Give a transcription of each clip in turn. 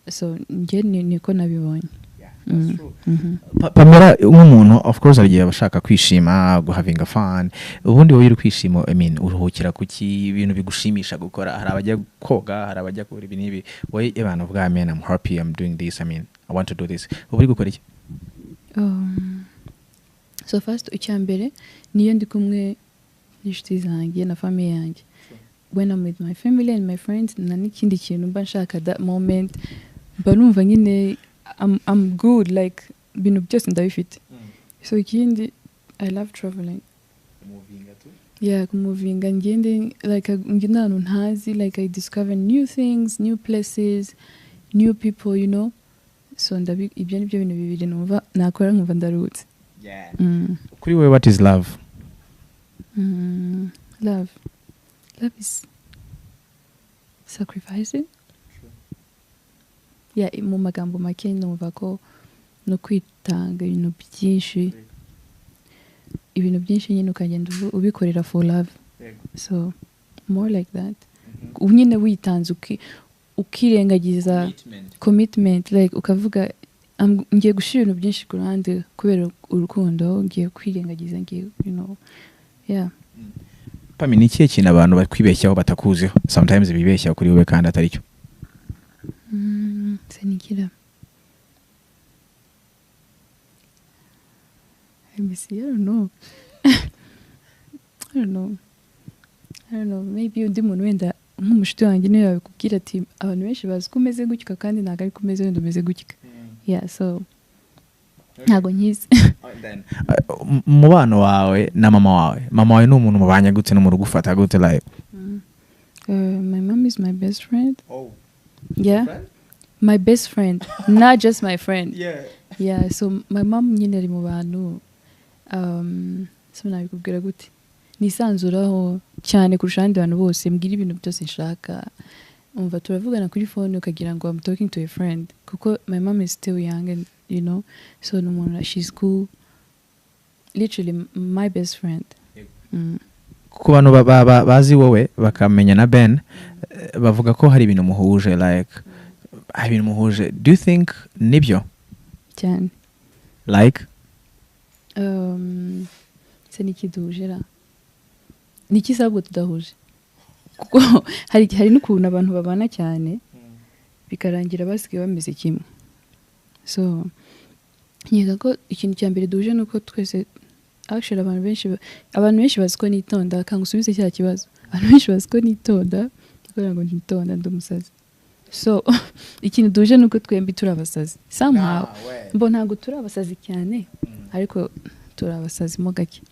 So njye niko nabibonye. Pamela, nk'umuntu, of course, hari igihe aba ashaka kwishima, guhavinga fun. Ubundi wowe uri kwishima, I mean, uruhukira kuki? Ibintu bigushimisha gukora? Hari abajya koga, hari abajya gukora ibi n'ibi. Wowe abantu uvuga, "Man, I'm happy, I'm doing this, I mean, I want to do this," uba uri gukora iki? So first, icya mbere niyo ndi kumwe n'inshuti zanjye na famille yanjye, when I'm with my family and my friends, nta n'ikindi kintu mba nshaka. That moment mba numva nyine I'm good, like ibintu byose ndabifite. So ikindi, I love traveling, yeah, kumuvinga, ngende like ngende ahantu ntazi, like I discover new things, new places, new people. So ibyo ni byo bintu bibiri numva nakora nkumva ndaruhutse. Kuri wowe, what is love? Love is sacrificing, yeah. Mu magambo make, numva ko no kwitanga ibintu byinshi, ibintu byinshi nyine ukagenda ubikorera for love. So more like that. Ubu nyine witanze, ukirengagiza, commitment, like ukavuga, "Ngiye gushyira ibintu byinshi ku ruhande kubera urukundo, ngiye kwirengagiza, ngiye yeah." Pami, ni ikihe kintu abantu bakwibeshyaho batakuziho, sometimes bibeshyaho kuri wowe kandi atari cyo? Senikira. Let me see. I don't know. I don't know. I don't know. Maybe undi muntu wenda nk'umushuti wanjye niyo yabikubwira ati abantu benshi bazi ko umeze gutya kandi ntabwo ariko umeze, wenda umeze gutya. Yeah, so ntabwo nkizi. Umubano wawe na mama wawe, mama wawe ni umuntu mubanye gute, n'umuntu ugufata gute, like? My mom is my best friend. Yeah. My best friend, not just my friend. Yeah, so my mom nyine ari mu bantu, so nabikubwira gute, nisanzuraho cyane kurusha abandi bantu bose, mbwira ibintu byose nshaka. Umva, turavugana kuri phone ukagira ngo I'm talking to a friend, kuko my mom is still young and so ni umuntu, she's cool, literally my best friend. Ku bantu bazi wowe bakamenya na Ben, bavuga ko hari ibintu muhuje, like hari ibintu muhuje. Do you think nibyo? Cyane. Like? Se niki duhuje ra? Niki se ahubwo tudahuje? Kuko hari n'ukuntu abantu babana cyane bikarangira basigaye bameze kimwe. So nkeka ko ikintu cya mbere duhuje ni uko twese, actually, abantu benshi bazi ko nitonda. Kanga usubize cya kibazo. Abantu benshi bazi ko nitonda kubera ngo nitonda, ndi umusazi. So ikintu duhuje ni uko twembi turi abasazi somehow. Mbo ntabwo turi abasazi cyane, ariko turi abasazi mo gake.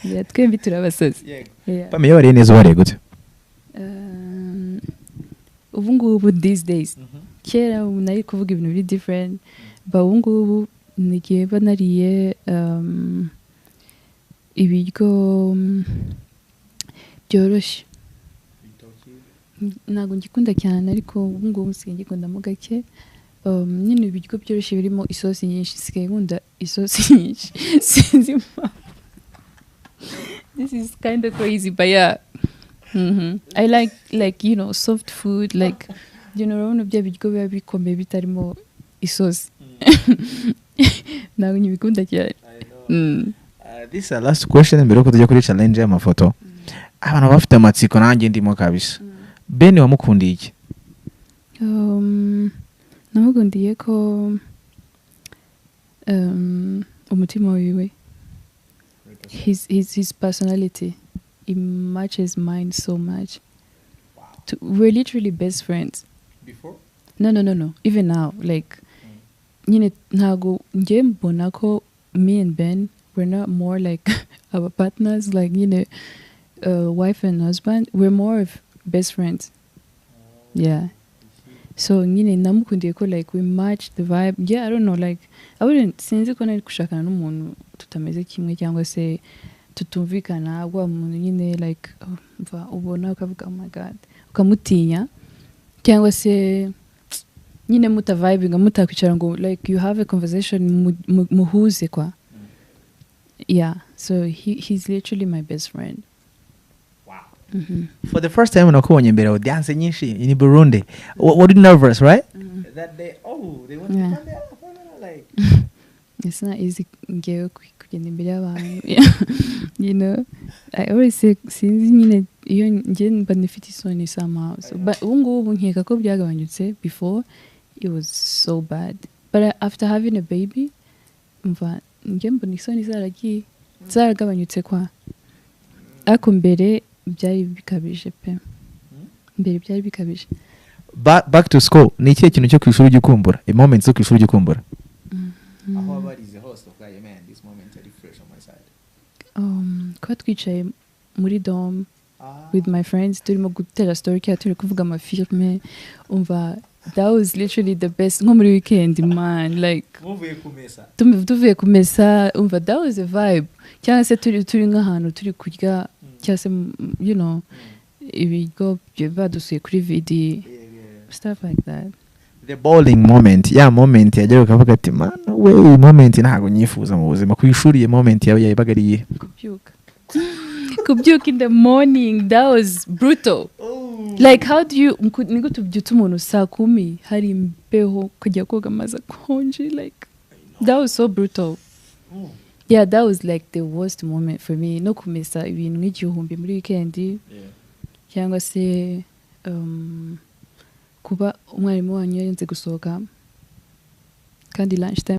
Yeah, twembi turi abasazi. Yeah. Pami, iyo wariye neza wariye gute? Ubu ngubu, these days, kera ubu nari kuvuga ibintu biri different, but ubu ngubu nigiye mba nariye ibiryo byoroshye. Ntabwo ngikunda cyane, ariko ubu ngubu nsigaye ngikundamo gake. Nyine ibiryo byoroshye birimo isosi nyinshi. Nsigaye nkunda isosi nyinshi, sinzi impamvu. This is kind of crazy, but yeah. I like soft food, like urabona bya biryo biba bikomeye bitarimo isosi, ntabwo nkibikunda cyane. This is the last question mbere yuko tujya kuri challenge y'amafoto. Abantu bafite amatsiko, nanjye ndimo kabisa. Ben wamukundiye iki? Namukundiye ko umutima wiwe, his personality, it matches mine so much. We're literally best friends. No, even now, like nyine ntago njye mbona ko me and Ben, we're not more like our partners, like wife and husband. We're more of best friends, yeah. So nyine namukundiye ko like we match the vibe. Yeah, I don't know, like I wouldn't, sinzi ko nari gushakana n'umuntu tutameze kimwe cyangwa se tutumvikana, wa muntu nyine like, oh, mva ubona ukavuga, "Oh my God," ukamutinya, cyangwa se nyine mutavibinga, mutakwicara ngo like you have a conversation, muhuze kwa. Yeah, so he's literally my best friend. For the first time nakubonye imbere ya audience nyinshi in Burundi. Were you nervous, right, that day? Oh, they went Yeah. to come there, like It's not easy ngewe kugenda imbere y'abantu. I always say, sinzi nyine, iyo njye mba nifite isoni somehow. So, but ubu ngubu nkeka ko byagabanyutse. Before, it was so bad, but after having a baby, mva njye mbona isoni zaragiye, zaragabanyutse kwa, ariko mbere byari bikabije pe, mbere byari bikabije. Back to school, ni ikihe kintu cyo ku ishuri ujya ukumbura, a moment zo ku ishuri ujya ukumbura, aho wabarize hose uvuga, "Man, this moment ari fresh on my side"? Kuba twicaye muri dorm with my friends, turimo gutera story cyangwa turi kuvuga amafilme, umva, that was literally the best. Nko muri weekend, man, like muvuye kumesa. Tuvuye kumesa, umva, that was a vibe. Cyangwa se turi nk'ahantu turi kurya, cyangwa se ibigo badusuye kuri vidi, stuff like that. The bowling moment, ya moment yajyaga ukavuga ati, "Man we, iyi moment ntabwo nyifuza mu buzima." Ku ishuri, iyi moment yawe yabaga ari iyihe? Kubyuka in the morning, that was brutal. Like, how do you ni gute ubyutsa umuntu saa 10, hari imbeho, kujya koga amazi akonje? Like, that was so brutal. Yeah, that was like the worst moment for me. No kumesa ibintu nk'igihumbi muri weekend, cyangwa se kuba umwarimu wanyu yarinze gusohoka kandi lunch time.